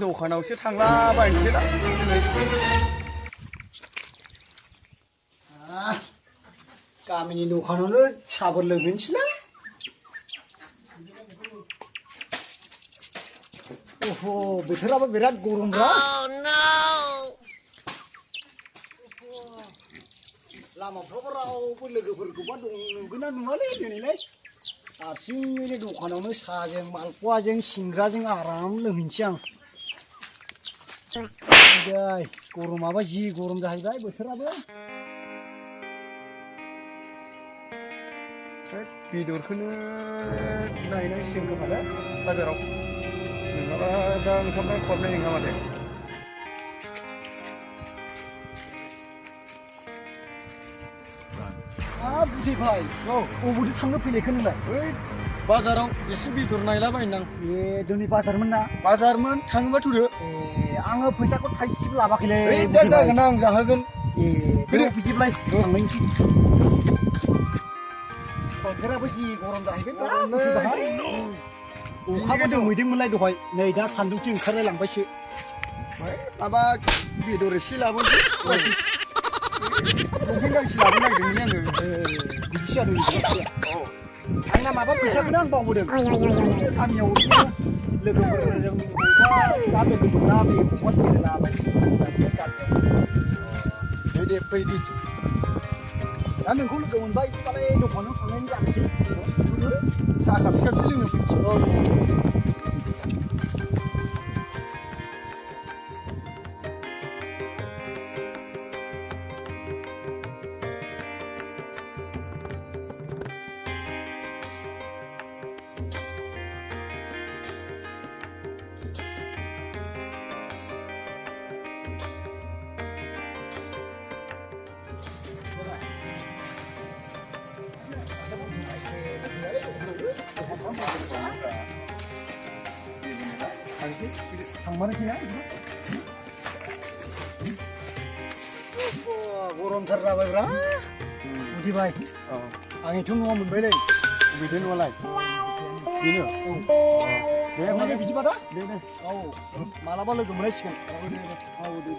दखानावसो थांलाबायनोसै दा गामिनि दखानावनो साबोर लोंहैनोसैलाय ओह बोथोराबो बिराद गरमब्रा लामाफ्रावबो रावबो लोगोफोरखौबा नुगोन ना नुवालै दिनैलाय हारसिङैनो दखानावनो साहाजों मालपवाजों सिंग्राजों आराम लोंहैनोसै आं गरमाबा जि गरम जाहैबाय बोथोराबो बेदरखौनो नायनांसिगोन खोमालै बाजाराव नङाबा दा ओंखामफ्रा खहाबनाय नङा माथो बुद्धि भाई अबेदि थांनो फैलायखो नोंलाय ओइ बाजाराव एसे बेदर नायलाबायनो आं ए दिनै बाजारमोन ना बाजारमोन थाङोबा थुदो ए आङो फैसाखौ थाइसेबो लाबाखैलै ओइ दा जागोन आं जाहोगोन ए बिदिब्लाय थांनायसै बोथोराबो जि गरम जाहैबाय अखाबो दोमैदोंमोनलाय दहाय नै दा सान्दुंसो ओंखारलाय लांबायसो माबा बेदर एसे लाबोनोसै लंपेन्ट गांसे लाबोनो नागिरदोंमोन आङो बिदिसो जादों आंना माबा फैसाखौनो आं बावबोदों गामियाव लोगोफोरजों बबेबा दा लोगो मोना बबेबा बेरायलाबाय दे फैदि दा नोंखौ लोगो मोनबाय बिदिबालाय दखानाव थांनायनि जानोसै साहा खाबसे खाबसे लोंनो फैनोसै गरमथार जाबायब्रा उदिबाय आंनिथ' न'आव मोनबायलै बिदि न'आलाय बेनो दे माने बिदिबा दा दे औ मालाबा लोगो मोनलायसिगोन औ दे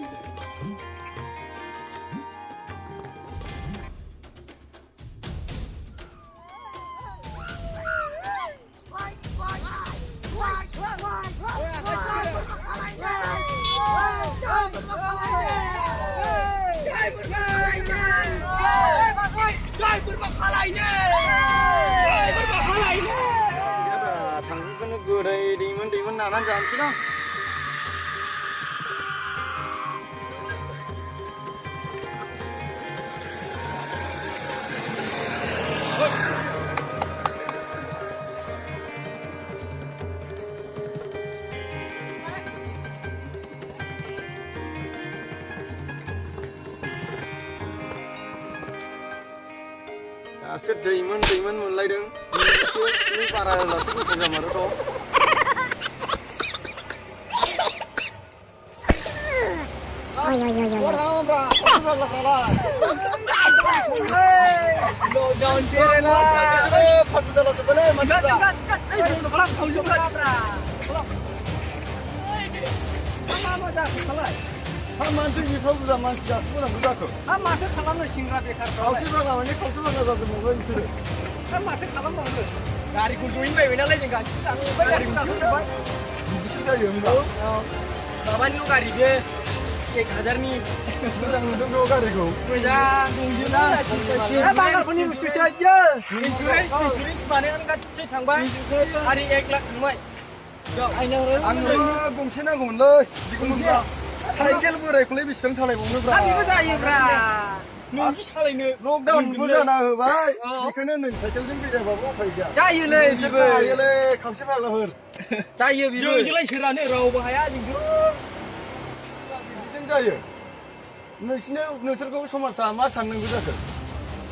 थांगोन गोदै दैमोन नानानै जानोसै ना दासो दैमोन मोनलायदों बारा होलासो गोथाव जामारोथ' मानसि बिफाव बुरजा मानसि जाखो जाखो माथो खालामनो सिंग्रा बेखार खावसे बागा माने खावसे बागा जाजोबबाय बिसोरो माथो खालामबावनो गारिखौ जयैनो बायबाय नालाय जों गासिबो जाजोब्बाय गारिखौ जाजोब्बाय बिदिसो जायो होनबा माबानिल' गारि बे 1000नि मोजां नुदोंथ' गारिखौ मोजां दंजोबा बांगालफोरनि बुस्थुसो बियो इन्सुरेन्स बानायनानै गासै थांबाय आरो 1 लाख थांबाय आंनो गंसे नांगौमोनलै बिदिखौ मोनब्ला साइकेल बोरायखौलाय बेसेबां सालायबावनोब्रा बेबो जायोब्रा नोंनि सालायनो लकडाउनबो जाना होबाय बेखायनो नों साइकेलजों बेरायबाबो उफाय गैया जायोलै बिबो जायोलै खावसे बागाफोर जायो बिबो जोंलाय सोरानो रावबो हाया जोंथ' बिदिजों जायो नोंसोरखौ समाजा मा साननांगौ जाखो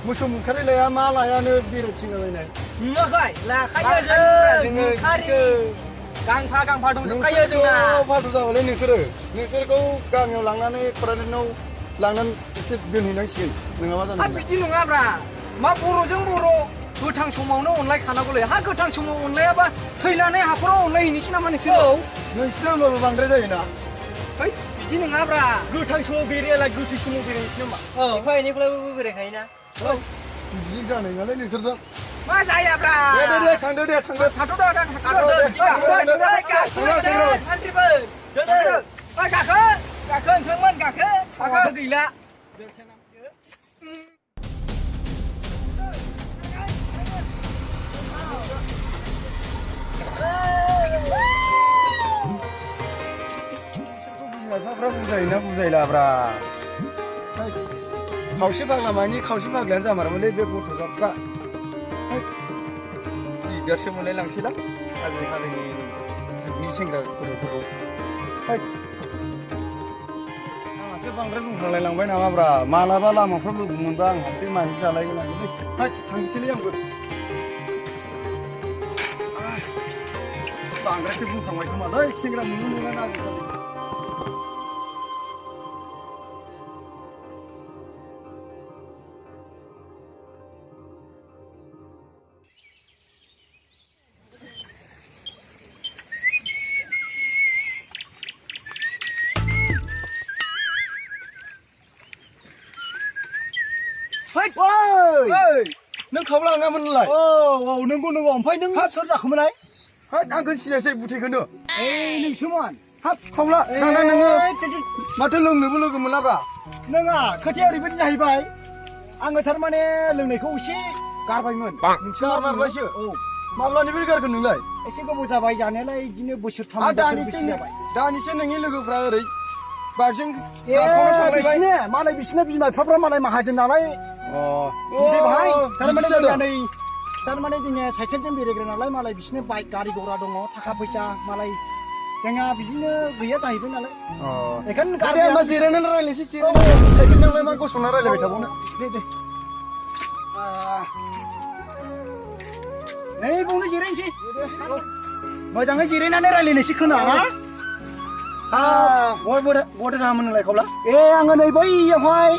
मोसौ मुखारि लाया मा लायानो बेरायथिंलाबायनाय नुवाखै लाखायो जोङो गांफा दंजोबखायो जोंना फालथु जाबायलै नोंसोरखौ गामियाव लांनानै फरायनायाव लांनानै एसे दोनहैनांसिगोन नङाबा जानाय बिदि नङाब्रा मा बर'जों बर' गोथां समावनो अनलायखानांगौलै हा गोथां समाव अनलायाबा थैनानै हाखराव अनलायहैनोसै नामा नोंसोर नोंसिना होमबाबो बांद्राय जायोना है बिदि नङाब्रा गोथां समाव बेरायालाय गोथै समाव बेरायनोसै नामा एफा एनैखौलाय बेरायखायोना बिदि जानाय नालाय नोंसोरजों मा जायाब्रा दे थांदो दे थांदो सानथ्रिफोर गाखो नोंथांमोन गाखो गैला बिमा-बिफाफ्रा बुजायोना बुजायलाब्रा खावसे फाग्ला मानि खावसे फाग्लायानो जामारमोनलै बे गथ'साफ्रा दिगदारसो मोनलायलांसैलां आजिखालिनि जुगनि सेंग्रा गथ'फोरखौ आंहासो बांद्राय बुंफ्लांलायलांबाय नामाब्रा मालाबा लामाफ्राव लोगो मोनबा आंहासो मानि जालायगोन आंलै थांसैलै आंबो बांद्रायसो बुंफ्लांबाय खोमालै सेंग्रा नुनो मोना आजिखालि नों खावलाङामोन नोंलाय नंगौ ओमफ्राय नों सोर जाखोमोनलाय आंखौ सिनायासै बुथेखौनो नोंसोमोन हाब खावला थांना नोङो माथो लोंनोबो लोगो मोनाब्रा नोङा खोथाया ओरैबायदि जाहैबाय आङो थारमाने लोंनायखौ एसे गारबायमोन नोंसोर गारबायसो माब्लानिफ्राय गारगोन नोंलाय एसे गोबाव जाबाय जानायालाय बिदिनो बोसोरथाम बोसोरब्रैसो जाबाय दानिसो नोंनि लोगोफ्रा ओरै बाइकजों मालाय बिसिना बिमा बिफाफ्रा मालाय माहाजोन नालाय थारमाने जोंनिया साइकेलजों बेरायग्रा नालाय मालाय बिसिनो बाइक गारि घरा दङ थाखा फैसा मालाय जोंहा बिदिनो गैया जाहैबाय नालाय बेखायनो गारिया जिरायनानै रायलायनोसै साइकेलजोंलाय मा गसंना रायलायबाय थाबावनो दे नै बावनो जिरायनोसै मोजाङै जिरायनानै रायलायनोसै खोना बहाथो थाङामोन नोंलाय खावला आङो नै बैयावहाय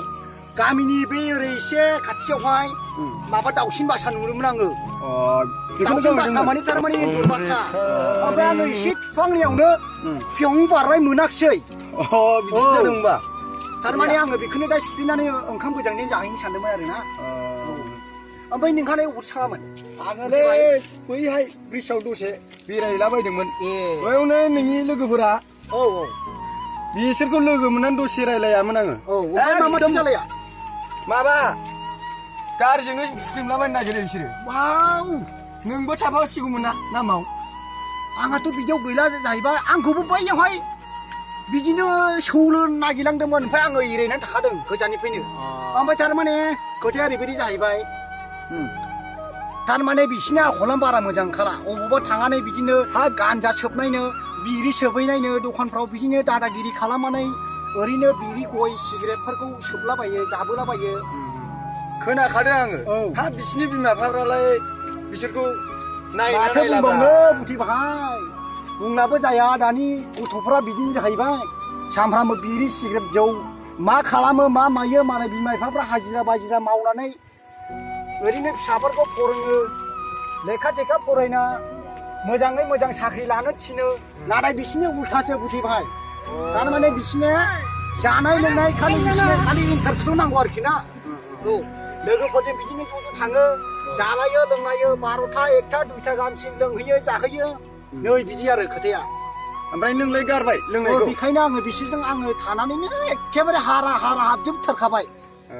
गामिनि बे ओरै एसे खाथियावहाय माबा दाउसिन बासा नुदोंमोन आङो दाउसिन बासा माने थारमाने एन्जर बासा ओमफ्राय आङो एसे थुफांनायावनो फियं बारबाय मोनाखिसै बिदिसो जादों होनबा थारमाने आङो बेखौनो दा सिफ्लेनानै ओंखाम गोजांजों जाहैनो सानदोंमोन आरोना ओमफ्राय नोंहालाय अबाव थाङामोन आङोलै बैहाय ब्रिजआव दसे बेरायहैलाबायदोंमन बैयावनो नोंनि लोगोफोरा बिसोरखौ लोगो मोननानै दसे रायलायामोन आङो माथो जालाया माबा गारिजोंनो फुख्रेमलाबायनो नागिरो बिसोरो नोंबो थाफासिगौमोन ना नामाव आंहाथ' बिदियाव गैला जाहैबाय आंखौबो बैयावहाय बिदिनो सौनो नागिरलांदोंमोन ओमफ्राय आङो एरायनानै थाखादों गोजाननिफ्रायनो ओमफ्राय थारमाने खोथाया ओरैबायदि जाहैबाय थारमाने बिसिनि आखला बारा मोजां खाला अबावबा थांनानै बिदिनो गान्जा सोबनायनो बिरि सोबहैनायनो दखानफ्राव बिदिनो दादागिरि खालामनानै ओरैनो बिरि गय सिगारेटफोरखौ सोबलाबायो जाबोलाबायो खोनाखादों आङो बिसिनि बिमा बिफाफ्रालाय बिसोरखौ माथो बुंबावनो बुथि बाहाय बुंनाबो जाया दानि गथ'फ्रा बिदिनो जाहैबाय सामफ्रामबो बिरि सिगारेट जौ मा खालामो मा मायो मालाय बिमा बिफाफ्रा हाजिरा बाजिरा मावनानै ओरैनो फिसाफोरखौ फोरोङो लेखा थेखा फरायना मोजाङै मोजां साख्रि लानो थिनो नाथाय बिसिनि उल्थासो बुथि बाहाय थारमाने बिसिनो जानाय लोंनाय खालि इन्टारेस्टल' नांगौ आरोखि ना लोगोफोरजों बिदिनो ज' थाङो जालायो लोंलायो 12टा 1टा 2टा गाहामसिम लोंहैयो जाहैयो नै बिदि आरो खोथाया ओमफ्राय नोंलाय गारबाय लोंनायखौ बेखायनो आङो बिसोरजों आङो थानानैनो एखेबारे हारा हाबजोबथारखाबाय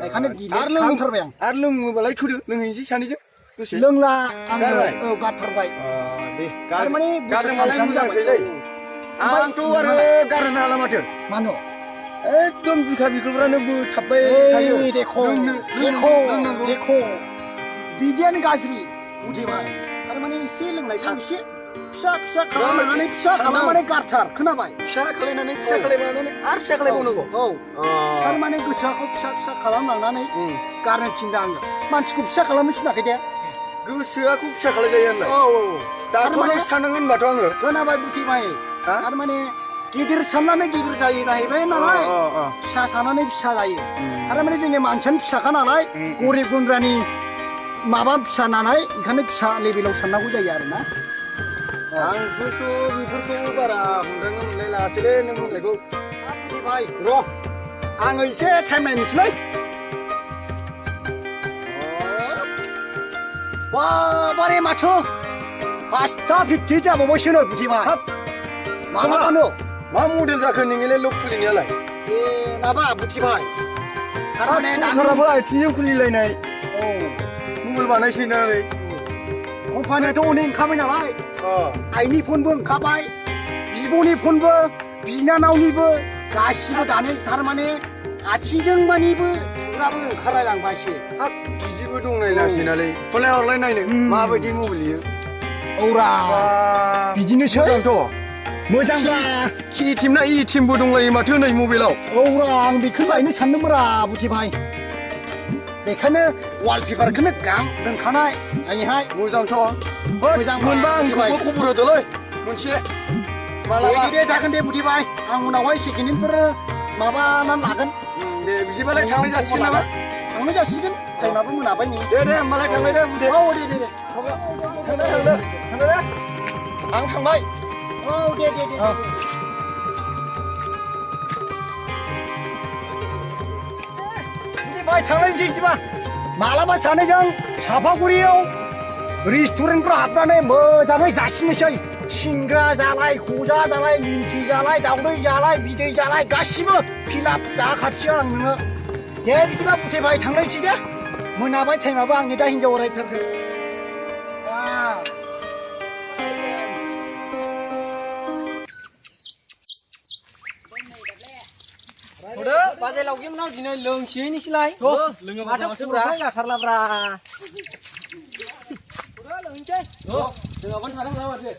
बेखायनो गारथारबाय आरो लोङोबालाय थुदो लोंहैनोसै सानैजों दसे लोंला गारबाय गारथारबाय दे थारमाने गारनायालाय मोजांसैलै आंथ' आरो गारनो हाला माथो मानो एकदम बिखा बिखुफ्रानो बोथाबबाय थायो देखो बिदियानो गाज्रि बुजिबाय थारमाने एसे लोंनायखौ एसे फिसा खालामनानै गारथार खोनाबाय फिसा खालायनानै फिसा खालायबावनानै आरो फिसा खालायबावनांगौ थारमाने गोसोखौ फिसा खालामलांनानै गारनो थिनदों आङो मानसिखौ फिसा खालामनो थिनाखै दे गोसोआखौ फिसा खालायजायो होनलाय दाथ' साननांगोन होनबाथ' आङो खोनाबाय बुथिबाय थारमाने गिदिर साननानै गिदिर जायो जाहैबाय नालाय फिसा साननानै फिसा जायो थारमाने जोंनि मानसियानो फिसाखा नालाय गरिब गुन्द्रानि माबा फिसा नालाय ओंखायनो फिसा लेभेलाव साननांगौ जायो आरोना आंथ' बेफोरखौ बारा हमदांनो मोनलाय लाङासैलै नों बुंनायखौ भाइ र' आङो एसे टाइम नायनोसैलै बाबारे माथो 5:50 जाबावबायसोनो बुदिबाय हाब मालाबानो मा मडेल जाखो नोंनिलाय लक खुलिनायालाय ए माबा बुदिबाय थारमाने सरकाराबो आथिंजों खुलिलायनाय औ मबाइल बानायसै नालाय कम्पानियाथ' अनेक ओंखारबाय नालाय अ आइनि फनबो ओंखारबाय बिब'नि फनबो बिनानावनिबो गासिबो दानो थारमाने आथिंजों मानिबो थुग्राबो ओंखारलायलांबायसो हाब बिदिबो दंनाय लासैनालै हरलाय नायनो माबायदि मबाइल इयो औरा बिदिनोसै मोजांथ' मोजांब्रा कि टिम ना इ टिमबो दंलायो माथो नै मबाइलाव औरा आं बेखौनो लायनो सानदोंमोनरा बुथि भाइ बेखायनो वालपेपारखौनो गां दोनखानाय आइहाय मोजांथ' मोजां मोनबा आंखौबो खबर होदोलै मोनसे मालाबा दे जागोन दे बुथि भाइ आं उनावहाय सेकेन्ड हेन्डफोर माबानानै लागोन दे बिदिबालाय थांनाय जासिगोन नामा थांनाय जासिगोन टाइमाबो मोनाबाय नै दे होमबालाय थांबाय दे बुदे औ दे थांदो आं थांबाय औ दे भाइ थांलायनोसै बिदिबा मालाबा सानैजों सापागुरियाव रेस्टुरेन्टफ्राव हाबनानै मोजाङै जासिनोसै सिंग्रा जालाय खजा जालाय निमखि जालाय दावदै जालाय बिदै जालाय गासिबो फिलाप जाखाथियाव आं नोङो दे बिदिबा बुथे भाइ थांलायनोसै दे मोनाबाय टाइमाबो आंनि दा हिनजाव रायथारगोन Udah, baca lagi mana di nih leng sih ini silai. Ada kurang nggak karena bra. Udah leng cek. Dengan mana sekarang lewat deh.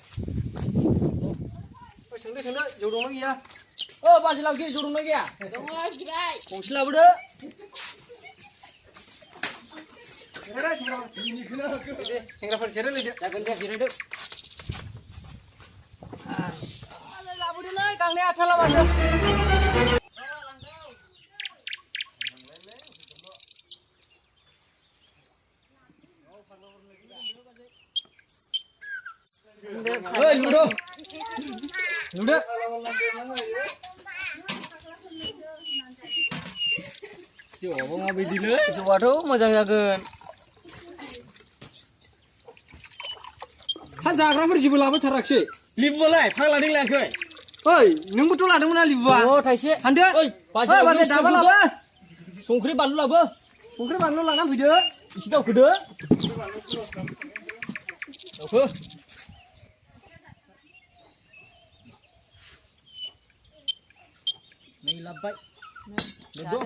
Sende, jodoh lagi ya. Oh, baca lagi jodoh lagi ya. Jodoh lagi, baik. Kongsilah udah. Singgah percaya deh, jangan dia kira deh. Labu dulu, kang ni asal lawan deh. Hei, ludo. Coba ngabe dulu. Coba tuh मोजां जागोन. Ha जाग्राफोर जेबो लाबोथाराखै. लिबुआलाय फाग्लादों लायाखै? ओइ, नोंबोथ' लादोंमोन ना लिबुआ? अ, थाइसे. हानदो। ओइ, बाजै दाबा लाबो. संख्रि बानलु लाबो. संख्रि बानलु लाना फैदो. एसे दावखोदो. दावखो. Này làm vậy. Được.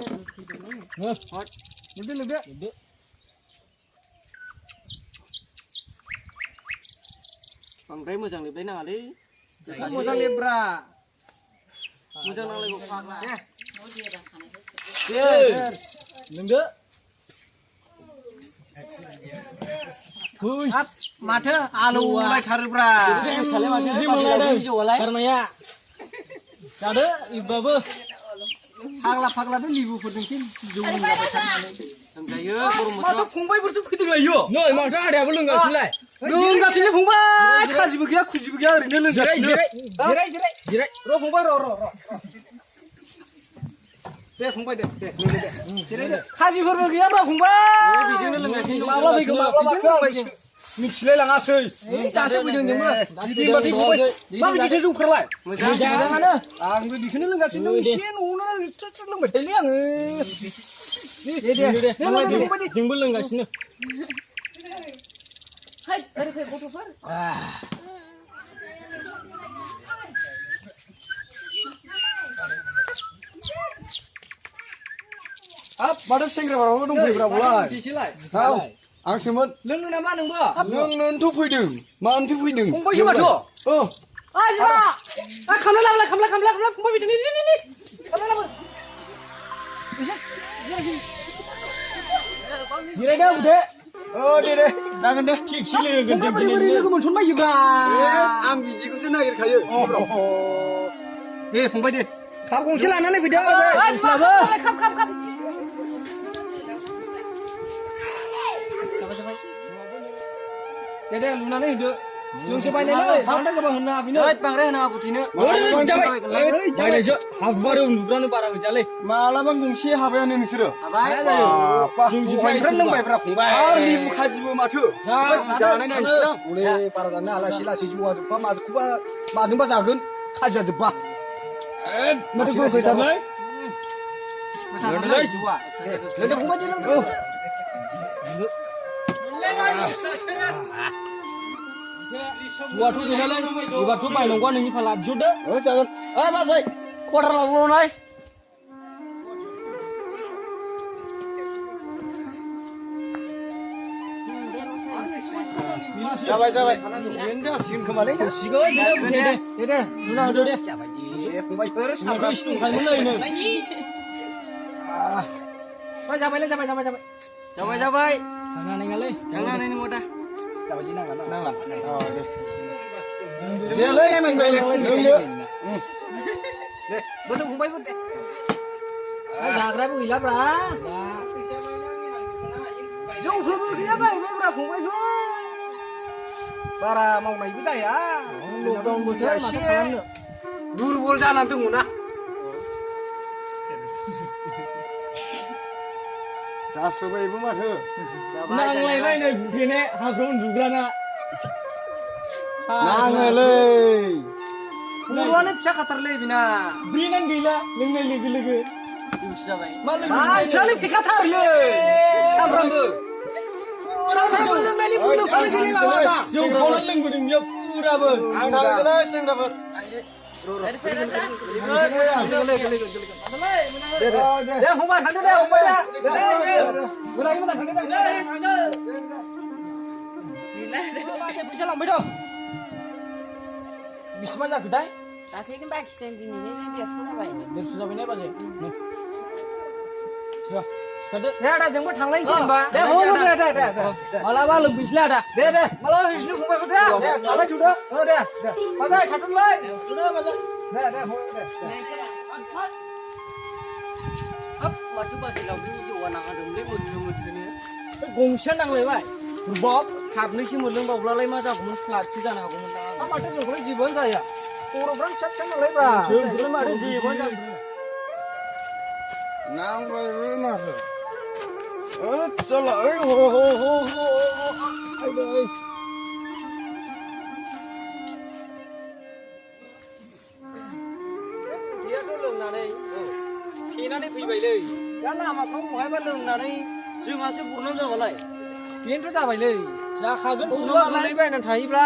Lực. Bangsai मोजां लिबलाय नाङा लै. मोजां लिब्रा. मोजां नांलाय गौ फाग्ला. दे. लोंदो. Haap, माथो आलु लायथारोब्रा. सालाय माथो जौआलाय. Karmaya. जादो इबाबो फाग्ला बे लिबुफोरजोंसो जौ लोंजाबाय थानानै लोंजायो गरम बोथोराव माथो फंबायफोरसो फैदोंलाय इयो नै माथो आदायाबो लोंगासिनोलाय लोंगासिनो फंबाय खाजिबो गैया खुजिबो गैया ओरैनो लोंगासिनो जिराय र' फंबाय र' दे फंबाय दे जिरायदो खाजिफोरबो गैयाब्रा फंबाय बेजोंनो लोंगासिनो माब्ला फैगोन माब्लाबाखो आंलाय मिथिलाय लाङासै दासो फैदों नोंबो बिदिबाथाय फंबाय माबायदिथो जौफ्रालाय मोजाङानो आंबो बेखौनो लोंगासिनो दं एसे न'आवनो थ्रो लोंबाय थायोलै आङो दे जोंबो लोंगासिनो Hai, oरै फै गथ'फोर हाब माथो सेंग्राफोराबो दंफैब्रा बलाय औ आंसोमोन लोंनो नामा नोंबो लोंनोनोथ' फैदों मानोथो फैदों फंबायसो माथो औ आजिबा खामला लाबोलाय खामला फंबाय बिदिनो नि खामला लाबो जिरायदो बुदे दे जागोन दे थिगसे लोगोन जों बोरै लोगो मोनसनबायोब्रा आं बिदिखौसो नागिरखायो दे फंबाय दे खाप गंसे लानानै फैदो खाप deh lunane hidup जोंसो बायनायलै बांद्राय गोबां होनना बिनो बांद्राय होनाङा बुथिनो जाबाय बायनायसो हाबबारे उन्दुग्रानो बारा फैसालै मालाबा गंसे हाबायानो नोंसोरो बहायनिफ्राय लोंबायब्रा फंबाय आरो लिबु खाजिबो माथो जानाय नायनोसै आं हले बारा जानो आलासि लासि जौआ जोब्बा माजोंबा माजोंबा जागोन खाजिया जोब्बा माथो गोसैथारलै लोंदोलै जुवा लोंदो फंबाय लोंदो जुवाथ' गैलालै एबारथ' बायनांगौआ नोंनि फाला बिहरदो जागोन बाजै कवार्टार लाबोबावनाय जाबाय जाबाय बेनो जासिगोन खोमालै सिगोन दे लुना होदो दे फंबायफोर साब्रै इसे दंखायोमोनलै नो जाबायलै जाबाय थांनो हानाय नङालै थांनो हानाय नङा दा जाबायदि नांला देलै मोनबाय लोंनो दे बोथों फंबायफोर दे जाग्राबो गैलाब्रा जौफोरबो गैया जाहैबायब्रा फंबायफोर बारा मावनायबो जाया लकडाउन बोथोर माथो खालामनो दुरबल जानानै दङ ना जासोबायबो माथो नांलायबाय नै बुथेने हाफ्राव उन्दुग्राना नाङोलै खर'आनो फिसा खाथारलै बिना ब्रेनानो गैला लोंनाय लोगो लोगो जाबाय मानसियानो फेखाथारलै सामफ्रामबो लोंनायनि बुंदोंफ्रानो गैला लाला जौ खावनानै लोंबोदों बेयाव फुराबो आं थांसैलै सेंग्राफोर दे फंबाय थांदो दे फंबाय मोजाङै मोजां थांदो दे फैसा लांबाय दं बिसिबां जाखोथाय दाख्लैनि बाखिजों दिनैनो देरस' जाबाय 150 जाबाय ने बाजै सिखारदो दे आदा जोंबो थांलायनोसै होनबा दे फंबाय दे मालाबा लोंफैनोसैलै आदा दे मालाबा हैसै फंबायखौ दे थाबाय थुदो दे बाजाय थाथ'लाय दे फंबाय माथो बाजै लावगिनि जौआ नाङादोंलै मोथोनो गंसेया नांलायबाय रुबाब थाबनैसो मोनलोंबावब्लालाय मा जागौमोन फ्लाटसो जानो हागौमोन दा माथो जोंखौ जेबोआनो जाया खर'फ्रानो फिसा फिसा नालायब्रा जोंखौलाय माथो जेबोआनो जागोन नांबायबो माथो चला हो बेयाथ' लोंनानै फेनानै फैबायलै दा लामाफ्राव बहायबा लोंनानै जोंहासो बुरनाम जाबालाय बेनोथ' जाबायलै जाखागोन गोलैबायनानै थायोब्ला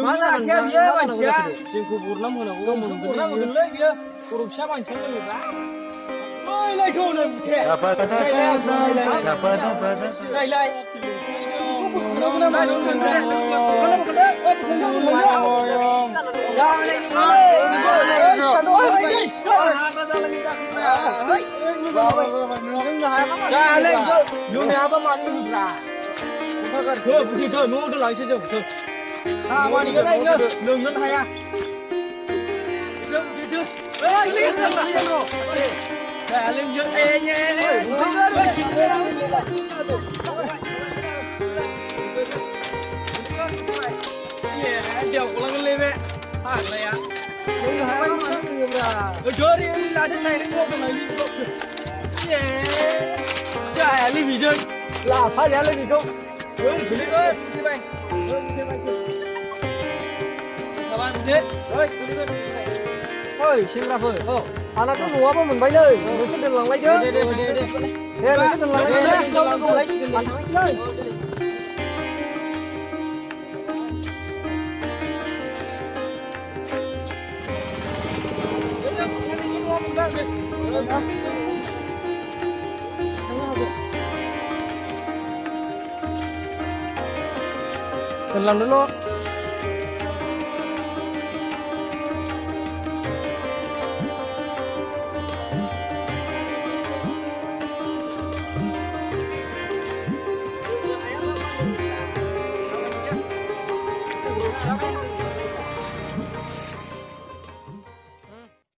मा जानांगौ बियो मानसिया जोंखौ बुरनाम होनांगौ बुरनाम होगोनलै बियो खर' फिसा मानसिया लोङोब्ला ओइलायथ' होनो बुथे रायलाय लोंनो हाबा मानो लोङोब्रा बुथेथ' न'आव दोनलांसै जों खामानिखौ नायनो लोंनोनो हाया देवगलांगोनलै बे फाग्लाया लोंनो हाया मानो लोङोब्रा ओरै लादों नायनो गबोनायनि जायालै बेजों लाफाजायालै बेखौ गोलैगोन बुथेबाय माबा बुथे ओइ सेंग्राफोर आंनाथ' न'आबो मोनबायलै नोंसोर दोनलांलायदो दे नोंसोर दोनलांलायदो दोनलांदोल'